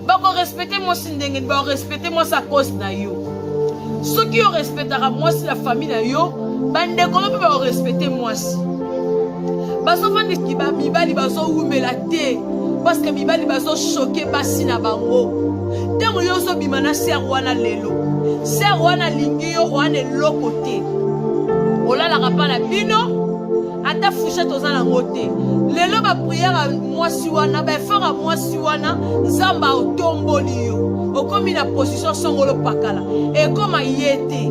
Bakorespecte mwasi ndenge nini? Bakorespecte mwasi a cause na yo. Soki yo respectaka mwasi na famille na yo, bandeko no mpe bakorespecte mwasi. Bazofandisi mibali bazowumela te parceke mibali bazochoke basi na bango. Ntango yo ozobima na ser wana lelo, ser wana alingi yo wana eloko te, olalaka mpa na bino ata fourchette oza nango te. Lelo bapriere ya mwasi wana, baeffort ya mwasi wana, Nzambe aotomboli yo, okomi na position songolo pakala, ekoma ye te.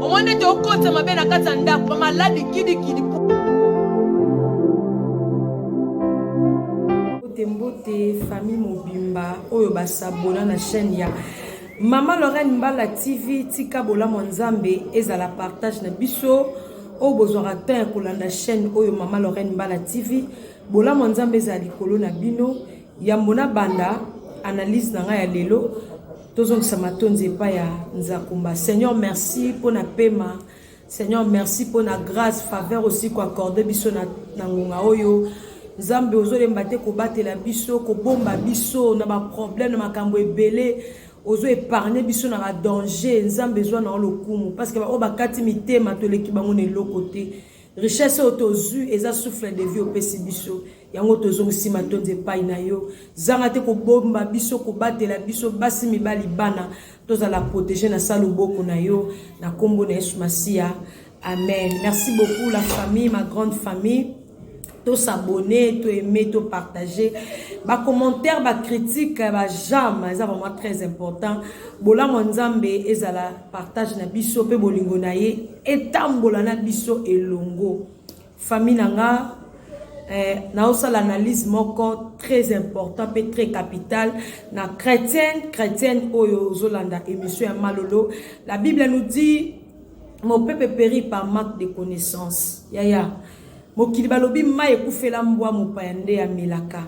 Omoni ete okotisa mabe na kati ya ndako, maladi kidikidi. Mbote mbote famille mobimba oyo basabona na chaîne ya Mama Lorraine Mbala TV. Tika bolamu ya Nzambe ezala partage na biso oyo bozwaka temps ya kolanda chaîne oyo Mama Lorraine Mbala TV. Bolamu ya Nzambe ezala likolo na bino. Yambo na banda analyse na ngai ya lelo, tozongisa matondi epai ya Nzakomba. Seigneur, merci mpo na pema. Seigneur, merci mpo na grâce, faveur aussi koaccorde biso na, na ngonga oyo. Nzambe, ozolemba te kobatela biso, kobomba biso na baproblème, na makambo ebele, ozo épargne biso na badanger. Nzambe, ezwa na yo lokumu, parce que baoyo bakati mitema toleki bango na eloko te. Richesse oyo tozwi eza souffle de vie opesi biso, yango tozongisi matondi epai na yo. Zanga te kobomba biso, kobatela biso, basi, mibali, bana, tozala protege na sa loboko na yo, na kombo na Yesu Masiya, amen. Merci beaucoup la famille, ma grande famille. To s'abonner, to aimer, to partager. Ba commentaire, ba critique, ba j'aime, eza vraiment très important. Bolamu ya Nzambe ezala partage na biso pe bolingo na ye etambola na biso elongo. Famille na nga, naosala analyse moko très important pe très capital na chrétienne oyo ozolanda émission ya Malolo. La Bible nous dit mon peuple périt par manque de connaissance. Yaya, mokili balobi mai ekufela mbwa, mopaya nde amelaka.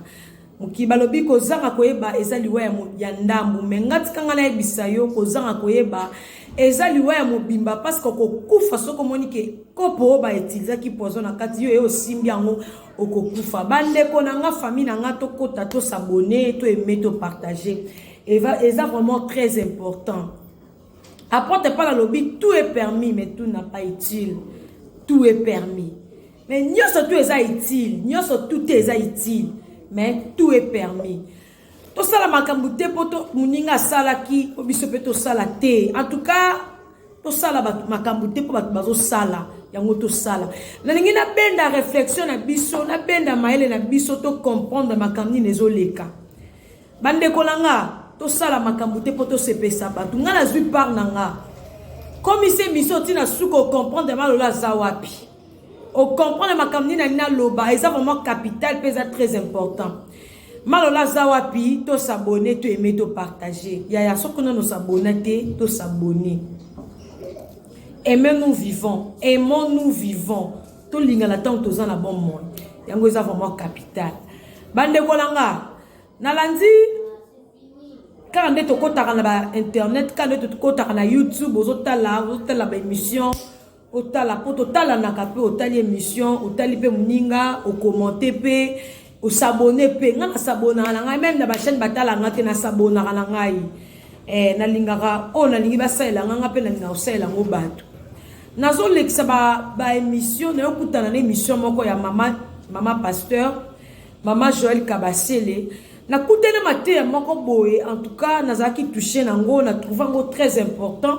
Mokili balobi kozanga koyeba eza liwa ya ndambu, me nga tika nga nayebisa yo, kozanga koyeba eza liwa ya mobimba, parce que okokufa soki omoni ke kopo oyo bautilisaki poison na kati, yo ye osimbi yango, okokufa. Bandeko na nga, famille na nga, tokota, tosabone, to aime, to partage, eza vraiment très important. Apôtre Paul alobi tout est permis mais tout n'a pas utile. Tout est permis mais nyonso tout eza utile, nyonso tout te eza utile, mais tout est permis. Tosala makambo te mpo moninga asalaki mpo biso mpe tosala te. En tout cas tosala makambo te mpo bato bazosala yango, tosala. Nalingi nabenda réflexion na biso, nabenda mayele na biso, to comprendre makambo nini ezoleka. Bandeko na nga, tosala makambo te mpo tosepesa bato. Nga nazwi part na nga, komise émission ntina suka, ocomprendre Malola aza wapi, ocomprendre makambo nini nani naloba. Eza vraiment capital mpe eza très important. Malola aza wapi? Tosabone, to aime, to partage. Yaya, soki nano osabona te, tosabone. Aimons-nous vivants, aimons-nous vivants, tolingana ntango toza na bomoi, yango eza vraiment capital. Bandeko na nga, nalandi kaka nde tokɔtaka na ba internet, kaka nde tokɔtaka na YouTube, ozotala baémission, otala mpo totalanaka mpe, otali émission, otali mpe moninga, okommente mpe, osabone mpe. Ngai nasabonaka na ngai même na bachaîne batalanga te, nasabonaka na ngai. Nalingaka oyo nalingi basalela nga, nga mpe nalingaka kosalela yango bato. Nazolekisa baémission ba nayokutana na émission moko ya mama pasteur, mama Joël Kabasele. Nakutani mateya moko boye, en tout cas nazalaki touché nango, na trouve yango très important,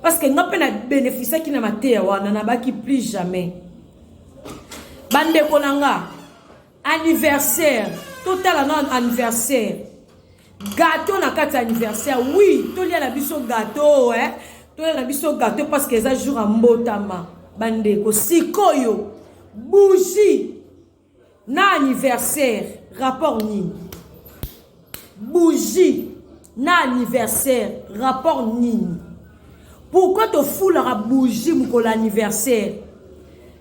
parce que nga mpe na bénéficiaki na mateya wana, nabaki plus jamais. Bandeko na nga, anniversaire, totala na anniversaire, gâteau na kati ya anniversaire. Oui, tolia na biso gâteau, eh? Tolia na biso gâteau parce que eza jour ya mbotama. Bandeko, sikoyo bougie na anniversaire, rapport nini? Bougie na anniversaire, rapport nini? Pourquoi tofulaka bougie mokolo anniversaire?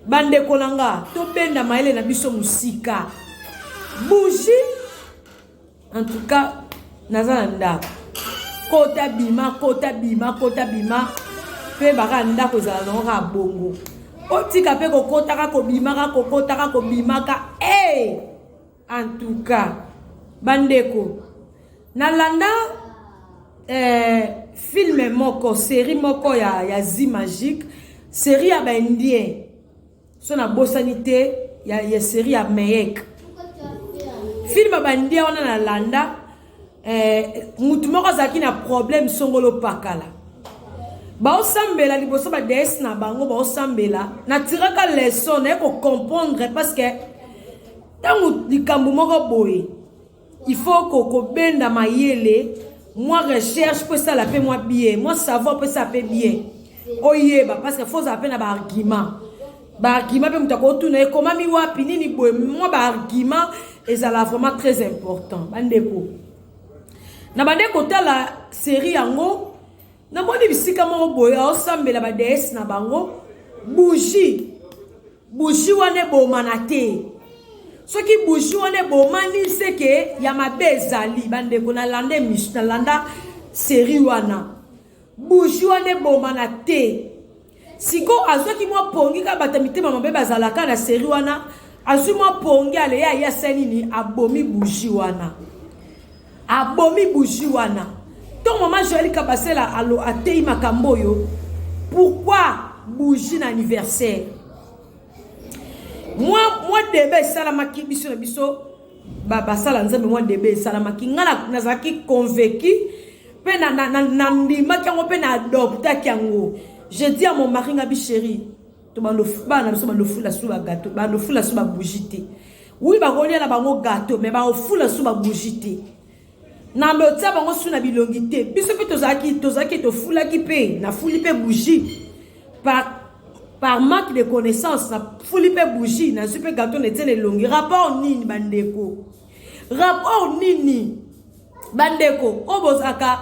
Bandeko na nga, tobenda mayele na biso mosika. Bougie, en tout cas naza na ndako, kota bima, kota bima, kota bima, mpe baka ndako ezala nango kaka bongo. Otika mpe kokotaka, kobimaka, kokotaka, kobimaka. Hey! En tout cas bandeko. Nalanda eh, film moko, série moko ya, ya Zi Magique, série ya ba indien. So nabosani te ya, ya série ya Meyek. Film ya ba indien wana nalanda eh, mutu moko azalaki na problème songolo pakala. Baosambela liboso ba déesse na bango baosambela, natiraka leçon naye ko comprendre parce que ntango likambo moko boye il faut kobenda mayele, mwa recherche mpo esala mpe mwa bien, mwa savoir mpo esala mpe bien, oyeba, parce que faut ozala mpe na baargument. Baargument mpe moto akotuna ekomami wapi, nini boye, mwa baargument ezala vraiment très important. Bandeko, na bande kotala série yango, namoni bisika moko boye aosambela badéesse na bango, bougie. Bougie wana ebomana te. Soki bougie wana ebomani, seke ya mabe ezali. Bandeko, nalanda émission, nalanda série wana, bougie wana ebomana te. Siko azwaki mwa pongi kaka, bato ya mitema mabe bazalaka na série wana. Azwi mwa pongi, aleya, ye asali nini? Abomi bougie wana, abomi bougie wana. Ntongo mama Joel Kabasela alo atei makambo oyo, pourquoi bougie na anniversaire? Mwa mwa débat esalamaki biso na biso basala Nzambe. Mwa débat esalamaki, nga nazalaki convaincu mpe nandimaki yango mpe na adoptaki yango. Je dis à mon mari, ngabi: "Chéri, to bana na biso bandofula su bagâteau, bandofula su babougie te. Oui, bakolia na bango gâteau, mais baofula su babougie te, na mbe otia bango su na bilongi te." Biso mpe tozalaki tofulaki mpe, nafuli mpe bougie par manque de connaissance, nafuli mpe bougie, nazwi mpe gâteau, na etie na elongi. Rapport nini, bandeko? Rapport nini, bandeko? Oyo bozalaka,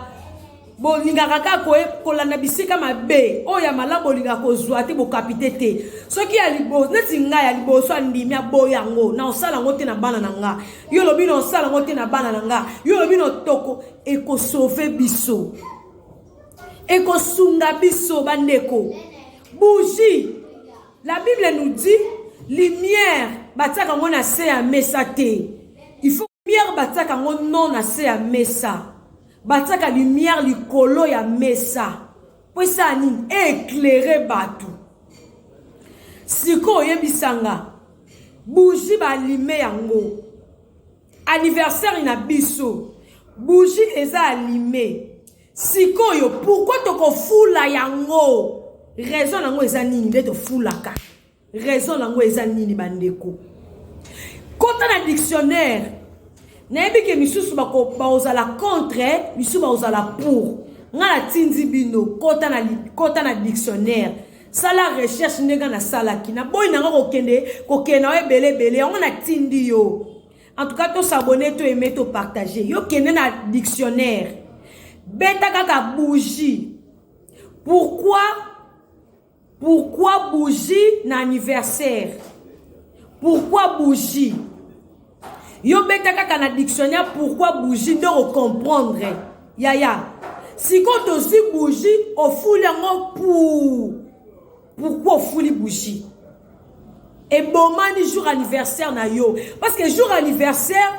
bolingaka kaka kolanda bisika mabe, oyo ya malamu bolingaka kozwa te, bokapite te. Soki ya liboso neti ngai, ya liboso andimi, aboyi yango, na osala yango te na bana na nga. Yo olobi na osala yango te na bana na nga. Yo olobi na toko ekosauve biso, ekosunga biso. Bandeko, bougie, la Bible nous dit lumière batiaka yango na se ya mesa te. Il faut lumière batiaka yango non na se ya mesa, batiaka lumière likolo ya mesa. Mpo esala nini? Éclaire bato. Sikoyo oyebisanga, bougie baallumer yango anniversaire na biso, bougie eza allumée. Sikoyo pourquoi tokofula yango? Raison yango eza nini nde tofulaka? Raison yango eza nini, bandeko? Kota na dictionnaire. Nayebi ke misusu bakozala contre, misusu bakozala pour. Nga natindi bino, kota na dictionnaire, sala recherche ndenge nasalaki. Naboyi nanga kokende na yo ebele ebele, yango natindi yo. En tout cas, tos'abonner, toaimer, topartager. Yo kende na dictionnaire, beta kaka bougie, pourquoi bougie na anniversaire, pourquoi bougie. Yo beta kaka na dictionnaire "pourquoi bougie" nde ocomprendre, yaya. Sikoyo tozwi bougie, ofuli yango pourquoi ofuli bougie ebomani jour anniversaire na yo? Parce que jour anniversaire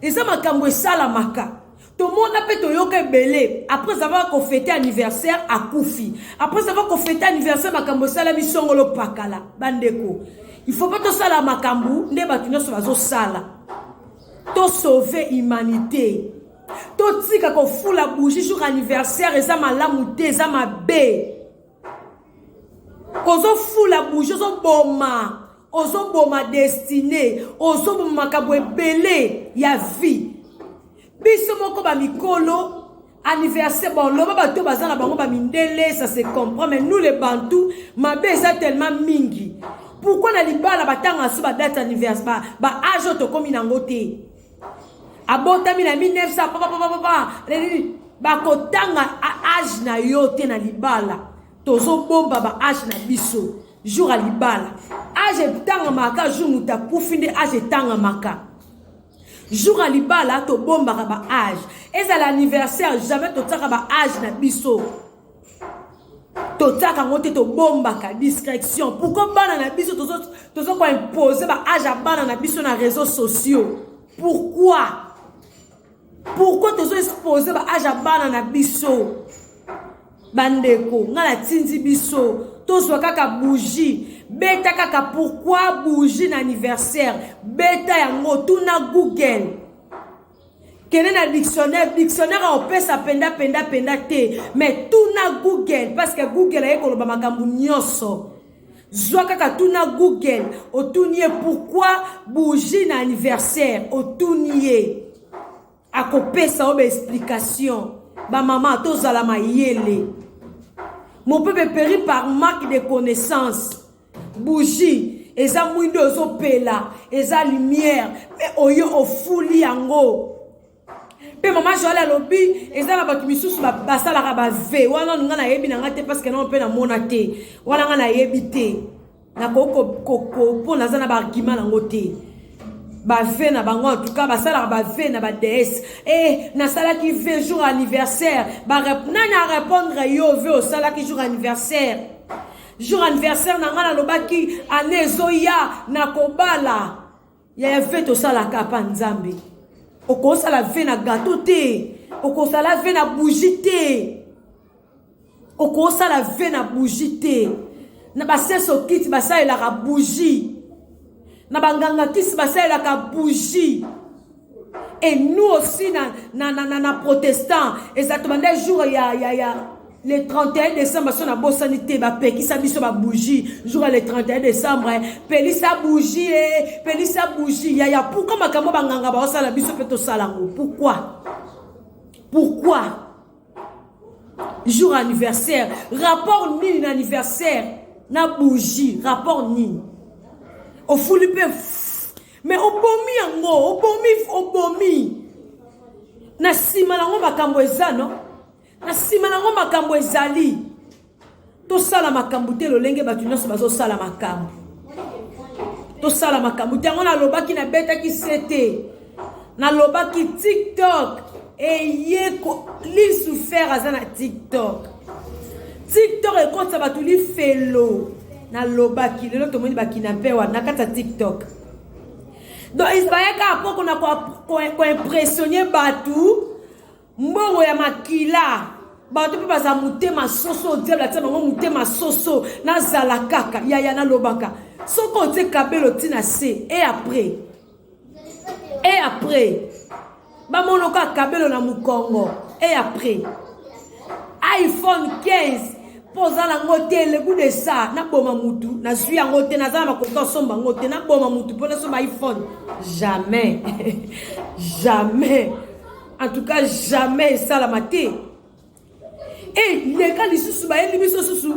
eza makambo esalamaka, tomona mpe toyoka ebele. Après avoir kofêter anniversaire, akufi. Après avoir kofêter anniversaire, makambo esalami songolo pakala. Bandeko, il faut mpe tosala makambo nde bato nyonso bazosala, tosauve humanité. Totika kofula bougie jour anniversaire, eza malamu te, eza mabe. Ozofula bougie, ozoboma, ozoboma destinée, ozoboma makambo ebele ya vie. Biso moko bamikolo anniversaire, bon, loba bato baza na bango bamindele, ça se comprend, mais nous les Bantu, mabe eza tellement mingi. Pourquoi na libala batanga so badate anniversaire, baâge oyo tokómi nango te? Abotami na 1900 papapapapa, bakotanga âge na yo te. Na libala tozobomba baâge na biso. Jour ya libala, âge etangamaka. Jour moto akufi nde âge etangamaka. Jour ya libala tobombaka baâge. Ezala anniversaire, jamais totiaka baâge na biso, totiaka yango te, tobombaka discrétion. Pourquoi bana na biso tozo koimpose baâge ya bana na biso na réseaux sociaux? Pourquoi? Pourquoi tozo expose ba age ya bana na biso? Bandeko, nga natindi biso tozwa kaka bougie, beta kaka pourquoi bougie na anniversaire, beta yango tuna Google. Kende na dictionnaire, dictionnaire akopesa penda penda penda te, mais tuna Google parce que Google aye koloba makambo nyonso. Zwa kaka tuna Google, otuni ye pourquoi bougie na anniversaire, otuni ye akopesa yo ba explication. Ba mama tozala mayele. Mon peuple périt par manque de connaissance. Bougie eza mwindo ezopela, eza lumière, mais oyo ofuli yango. Pe mama Joël alobi eza na bato misusu basalaka ba ve wana nga nayebi na nga te parce que nano mpe namona te wana nga nayebi te nakoki mpo naza na baargument nango te. Ba ve na bango en tout cas basalaka ba ve na ba DS. Eh nasalaki ve jour anniversaire, ba nani a répondre yo ve osalaki jour anniversaire? Jour anniversaire na nga nalobaki année ezoya nakobala. Ya ve tosalaka pa Nzambe. Okosala ve na gâteau te, okosala ve na bougie te, okosala ve na bougie te. Na baseso kiti basalelaka bougie, na banganga kisi basalelaka bougie. Et nous aussi na na na na, na protestant exactement nde jour ya ya ya le 31 décembre so na bosani te bapekisa biso ba bougie jour ya le 31 décembre, pelisa bougie e pelisa bougie ya ya. Pourquoi makambo banganga baosala biso mpe tosala yango? Pourquoi? Pourquoi jour anniversaire? Rapport nini na anniversaire na bougie? Rapport nini? Ofuli mpe mais obomi yango, obomi, obomi na nsima nango makambo eza no na nsima nango makambo ezali. Tosala makambo te lolenge bato nyonso bazosala makambo, tosala makambo te. Yango nalobaki, nabetaki sete, nalobaki TikTok eyeko lisufer aza na TikTok. TikTok ekotisa bato lifelo. Nalobaki lelo tomoni bakina mpe wana na kati ya TikTok. Donc bayaka mpo kona koimpressionne bato, mbongo ya makila. Bato mpe baza motema soso, diable atia bango motema soso. Nazala kaka yaya, nalobaka soki otie kabelo ntina se et après, et après bamonoka kabelo na mokongo, et après iPhone 15 mpo oza nango te. Le goût de ça, naboma mutu nazwi yango te, naza na makoki osomba yango te, naboma mutu mpo nasomba iPhone? Jamais, jamais, en tout cas jamais esalama te. E leka lisusu bayebi biso susu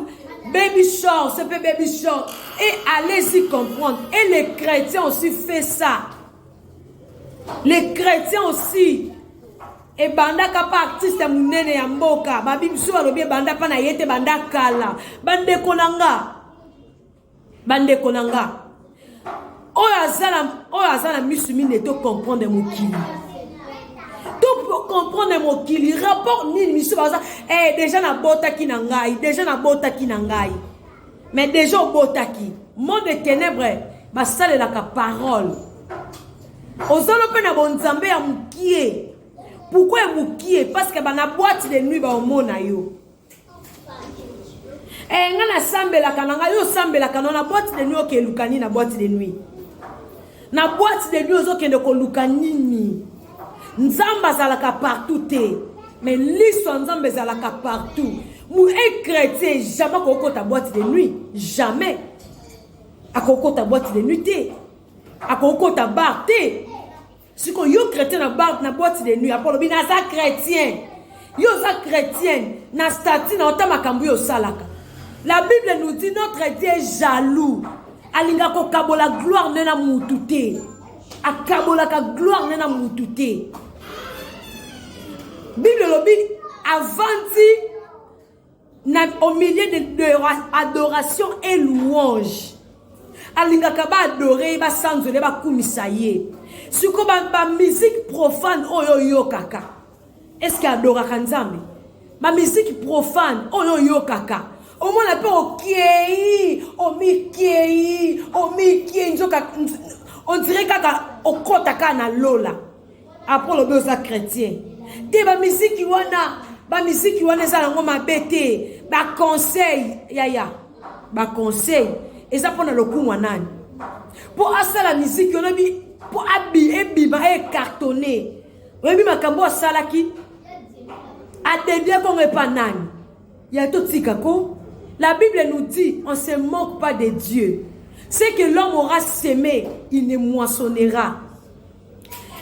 baby shower, c'est mpe baby shower. Et allez-y comprendre, et les chrétiens aussi fait ça, les chrétiens aussi. Ebandaka mpa artiste ya monene ya mboka babi biso balobi ebanda mpa na ye te, banda kala. Bandeko na nga, bandeko na nga, oyo aza na misu mine to comprendre mokili, to comprendre mokili. Rapport nini? Misu baza eh, déjà nabotaki na ngai, déjà nabotaki na ngai, mais déjà obotaki. Monde de ténèbres basalelaka parole. Ozala mpe na bonzambe ya mokie. Pourquoi ya mokie? Parce que bana boîte de nuit baomona yo. Eh, nga nasambelaka na ngai, yo osambelaka na boîte de nuit, okeluka nini na boîte de nuit? Na boîte de nuit ozokende koluka nini? Nzambe azalaka partout te, mais liso ya Nzambe ezalaka partout. Un chrétien jamais akokota boîte de nuit, jamais akokota boîte de nuit te, akokota bar te. Sikoyo yo chrétien na bar, na boîte de nuit, apo olobi naza chrétien. Yo oza chrétienne na statut na ota makambo oyo osalaka. La Bible nous dit notre Dieu est jaloux, alingaka kokabola gloire nde na mutu te, akabolaka gloire nde na mutu te. Bible elobi avandi na au milieu de adoration et louange, alingaka baadore ye, basanzole, bakumisa ye. Sikoyo bamusique profane oyo oyokaka, est-ce adoraka Nzambe? Bamusique profane oyo oyokaka, omona mpe okei, omikei, omikei, nzoka on dirait kaka okɔta kaka na lola. Après olobi oza chrétien te. Bamiziki wana, bamiziki wana eza nango mabe te. Baconseil yaya, baconseil eza mpona lokumu ya nani? Mpo asala miziki olobi mpo ebima ecartonne. Oyebi makambo asalaki, adedie kongo epa nani? Ya totika ko. La Bible nous dit, on se moque pas de Dieu. Ce que l'homme aura semé, il ne moissonnera.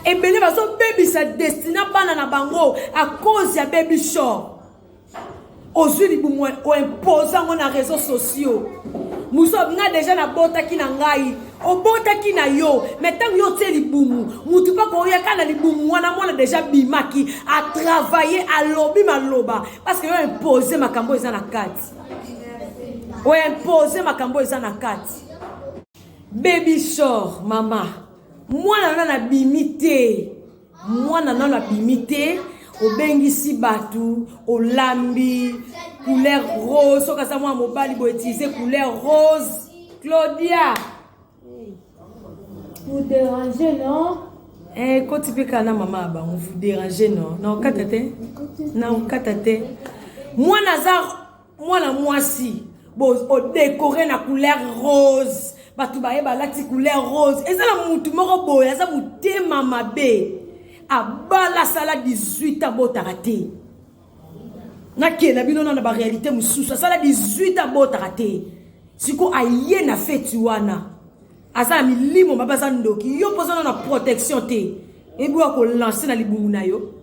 Ebele bazobebisa destina bana na bango à cause ya baby shower. Ozwi libumu, oimpose yango na réseaux sociaux. Mosu nga deja nabotaki na ngai, obotaki na yo, mais ntango yo otie libumu, mutu mpe koyaka na libumu wana, mwana deja bimaki, atravaille, alobi maloba, parce que yo impose makambo eza na kati, oimpose makambo eza na kati. Baby shower, mama, mwana nano abimi te, mwana nano abimi te, obengisi bato, olambi couleur rose. Soki aza mwana mobali boye, utilize couleur rose. Claudia. Vous dérangez, non? Eh, koti mpe kaka na mama ya bango. Vous dérangez, non? Na okata te, na okata te. Mwana aza mwana mwasi, bo odécorer na couleur rose, bato baye balati couleur rose. Eza na mutu moko boye aza motema mabe, abala, asala 18, abotaka te. Nakenda bino na baréalité mosusu. Asala 18, abotaka te. Siko aye na feti wana, aza na milimo mabe, aza ndoki. Yo mpo oza na protection te, ebi wa kolancer na libumu na yo.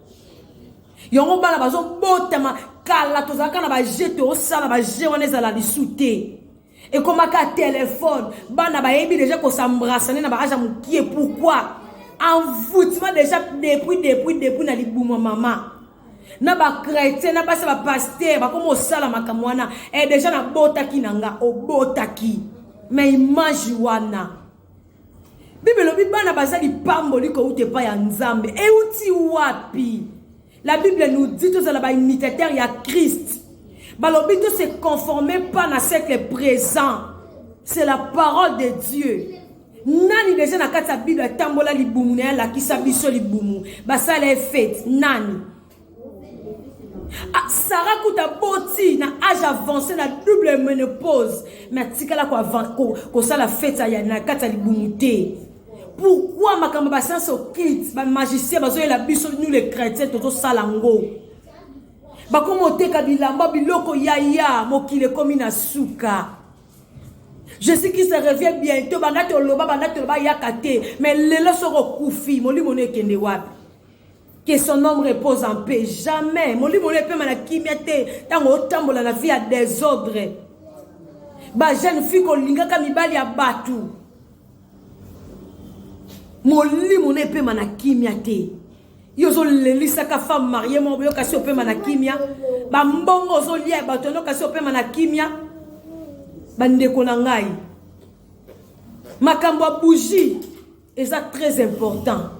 Yango bana bazobotama. Kala tozalaka na baje, toosala baje wana, ezala lisu te. Ekomaka telefone, bana bayebi deja kos'embrasser na baâge ya mokie. Pourquoi envoûtement déjà depuis na libumu ya mama? Na bachrétien, na basi, bapasteur bakoma osala makambo wana. E deja nabotaki na nga, obotaki, mais image wana, Bible elobi bana baza lipamboli kouta epai ya Nzambe. Euti wapi? La Bible nous dit tozala baimitateur ya Christ. Balobi to se conformer pas na siècle présent. C'est la parole de Dieu. Nani deja na kati ya Bible atambola libumu na ye, alakisa biso libumu, basala ye fête? Nani? Ah, Sara kuta boti na âge avancé, na double ménopause, mais atikala kosala fête na kati ya libumu te. Pourquoi makambo bascience occulte, bamagicien bazoyela biso, nous les chrétiens tozosala yango? Bakoma oteka bilamba, biloko. Yaya, mokili ekomi na suka. Jésus Christ revient bientôt. Banda toloba, banda toloba, yaka te. Mais lelo soki okufi, molimo no ekende wapi? Que son homme repose en paix. Jamais molimo no epema na kimia te ntango otambola na vie ya désordre. Bajeune fille kolingaka mibali ya bato, molimo no epema na kimia te. Yo ozolelisaka femme mariée moko boyo, kasi opema na kimia. Bambongo ozolia bato yano, kasi opema na kimia. Bandeko na ngai, makambo ya bougie eza très important.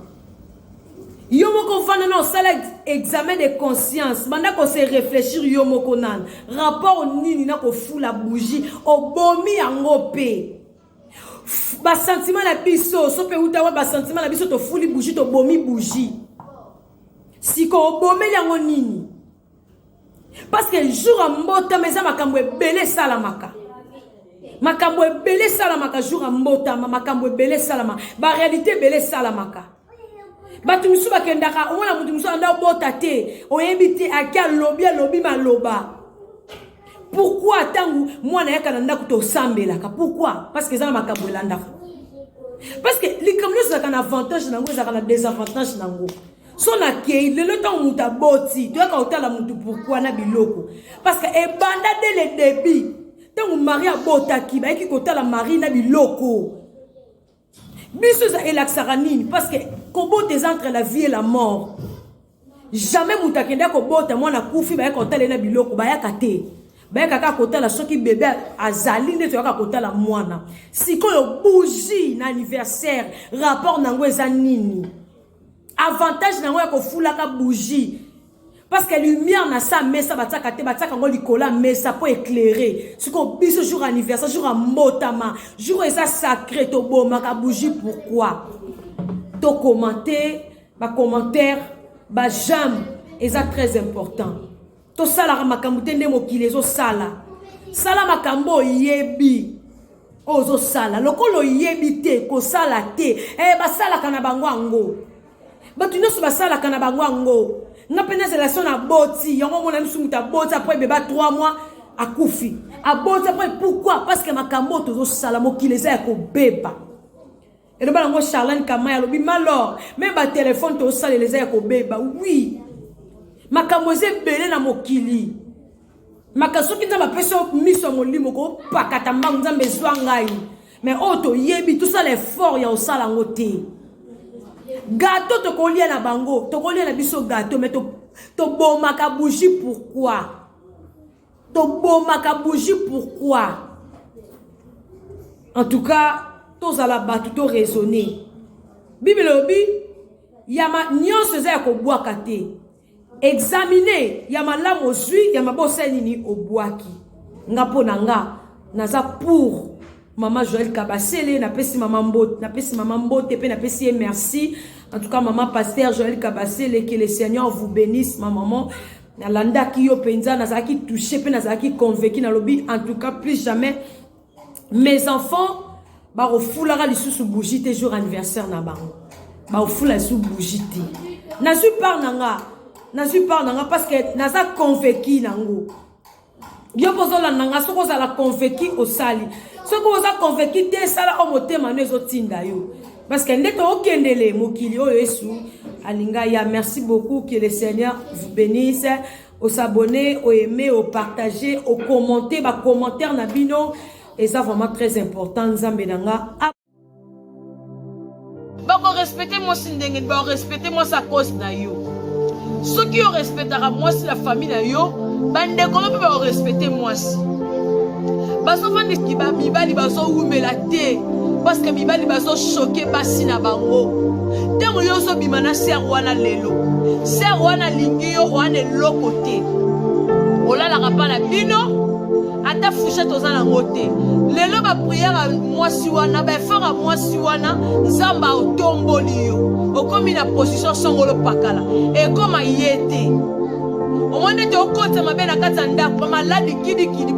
Yo moko ovanda na osala examen de conscience, banda kose réfléchir yo moko nanu: rapport nini na kofula bougie obomi yango? Mpe basentiment na biso so mpe euta wa basentiment na biso. Tofuli bougie, tobomi bougie. Siko obomeli yango nini? Parce que jour ya mbotama eza makambo ebele esalamaka, makambo ebele esalamaka jour ya mbotama, makambo ebele esalama, baréalité ebele esalamaka. Bato misusu bakendaka, omona moto mosusu anda obota te, oyebi te, ake alobi, alobi maloba. Pourquoi ntango mwana yaka na ndako tosambelaka? Pourquoi? Parce que eza na makambo elandaka, parce que likambo nyonso ezalaka na avantage nango, ezalaka na désavantage nango. So nakei lelo, ntango moto aboti, toyaka kotala motu. Pourquoi na biloko? Parce que ebanda dès le début. Ntango Marie abotaki, bayaki kotala Marie na biloko. Biso elakisaka nini? Parce que kobota eza entre la vie et la mort. Jamais moto akende kobota, mwana akufi, bayaka kotala ye na biloko. Bayaka te, bayaka kaka kotala soki bebe azali, nde toyaka kotala mwana. Sikoyo bougie na anniversaire, rapport nango eza nini? Avantage nango ya kofulaka bougie, parce que lumière na sa mesa batiaka te, batiaka yango likolo ya mesa mpo éclaire. Sikoyo biso jour anniversaire, jour ya mbotama, jour eza sacré, tobomaka bougie. Pourquoi? Tokomante. Ba commentaire, ba j'aime eza très important. Tosalaka makambo te nde mokili ezosala. Sala makambo oyebi. Ozosala lokola oyebi te kosala te. Eh, basalaka na bango yango. Bato nyonso basalaka na bango yango. Nga mpe nazala so na boti yango omona misu moto aboti après beba 3 mois akufi aboti après pourquoi parce que makambo oyo tozosala mokili eza ya kobeba eloba yango Charlène Kamaya alobi malor me batelefone tozosalela eza ya kobeba oui makambo eza ebele na mokili maka soki nzambe apesi yo miso ya molimo kopakata mbangu nzambe ezwa ngai me oyo toyebi tosala effort ya kosala yango te gato tokolia na bango tokolia na biso gato me tobomaka bougie pourquoi tobomaka bougie pourquoi en tout cas tozala bato to raisonner bible elobi yama nyonso eza ya kobwaka te examine ya malamu ozwi ya mabe osali nini obwaki nga mpo na nga naza pour mama Joël Kabasele napesi mama mbote napesi mama mbote mpe napesi ye merci en tout cas mama pasteur Joël Kabasele que le Seigneur vous bénisse ma maman nalandaki yo mpenza nazalaki touché mpe nazalaki convaincu nalobi en tout cas plus jamais mes enfants bakofulaka lisusu bougie te jour anniversaire na bango bakofula lisusu bougie te nazwi part na nga nazwi part na nga parce que naza convaincu nango yo mpo ozolanda nga soki ozala convaincu osali soki oza convaincu te esala oyo motema no ezotinda yo parce que nde tookendele mokili oyo Yesu alinga ya merci beaucoup que le Seigneur vous bénisse os'abonner oaimer opartager ocommenter bacommentaire na bino eza vraiment très important nzambe na nga bakorespecte mwasi ndenge bakorespecte mwasi à cause na yo soki yo respectaka mwasi na famille na yo bandeko no mpe bakorespecte mwasi bazofandisi mibali bazowumela te parce que mibali bazochoquer basi na bango ntango yo ozobima na sœur wana lelo sœur wana alingi yo wana eloko te olalaka mpa na bino ata fourchette oza nango te lelo baprière ya mwasi wana baeffort ya mwasi wana nzambe otomboli yo okomi na position songolo pakala ekoma ye te omoni ete okotisa mabe na kati ya ndako bamaladi kidikidi.